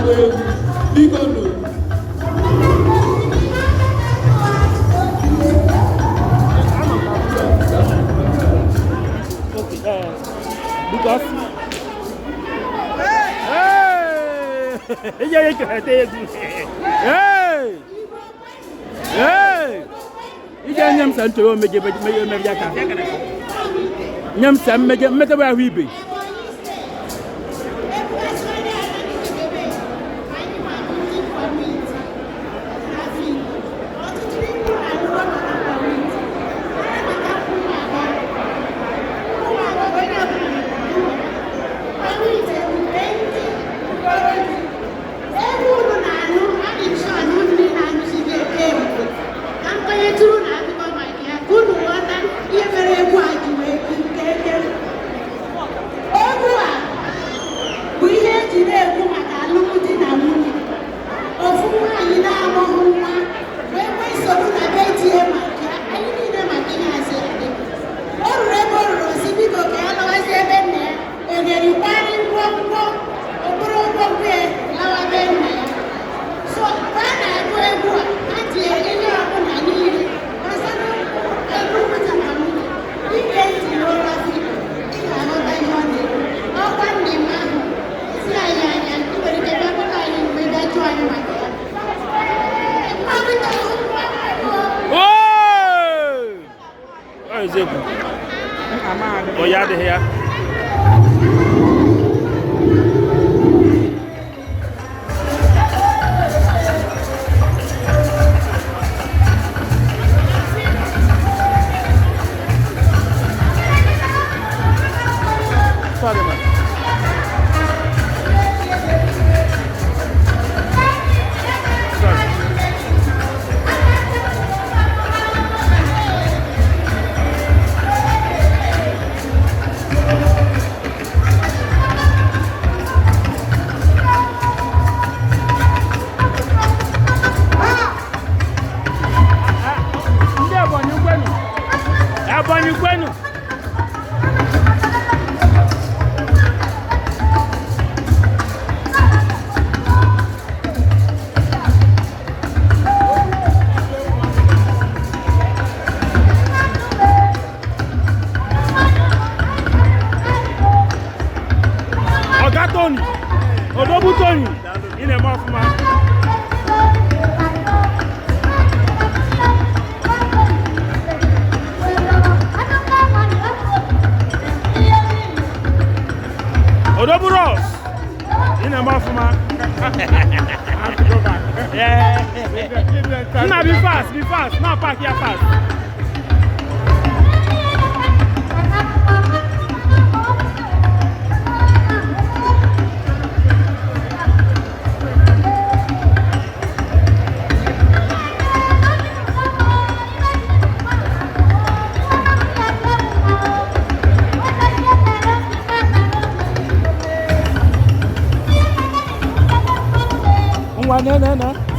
na-agba egwu. Biko nụ. Because Hey! Ihe ya kere egwu. Hey! Hey! Ije nye m sa nchọrọ omeje meje aka. Nye m sa mmeje mmetebe ahụ ibe. Egwu a bụ ihe eji na-ekwu maka alụmdi na nwunye. Ofu nwaanyị na-amụghị nwa wee nwee nsogbu na be di ya maka ya, anyị niile maka ihe asị adị. O ruru ebe o ruru osi biko ka ya lọwazie ebe nna ya, ogerikwari ngwongwo okporo ngwongwo ya lawa be nna ya. So mgbe a na-agụ egwu a, ha tinyere ihe ọbụla niile gbasara alụmdi na nwunye. Ige ntị n'ụra vidio, ị ga-aghọta ihe ọ na-ekwu. Ọkwa nne m ahụ si anyị anya, ị nwere ike bịa kpọrọ anyị mgbe ị bịa jụọ anyị maka ya. Ooo! Ọ eziokwu. Ọ ya adịghị ya. Sorry, man. Sorry. Ndị Ebonyi kwenu. Ebonyi kwenu. Ọga Tony, Odogwu Tony, ị na-eme ọfụma. Odogwu Ross, ị na-eme ọfụma. Yeah. Nna be fast, be fast, now park here fast. Ngwa na na na.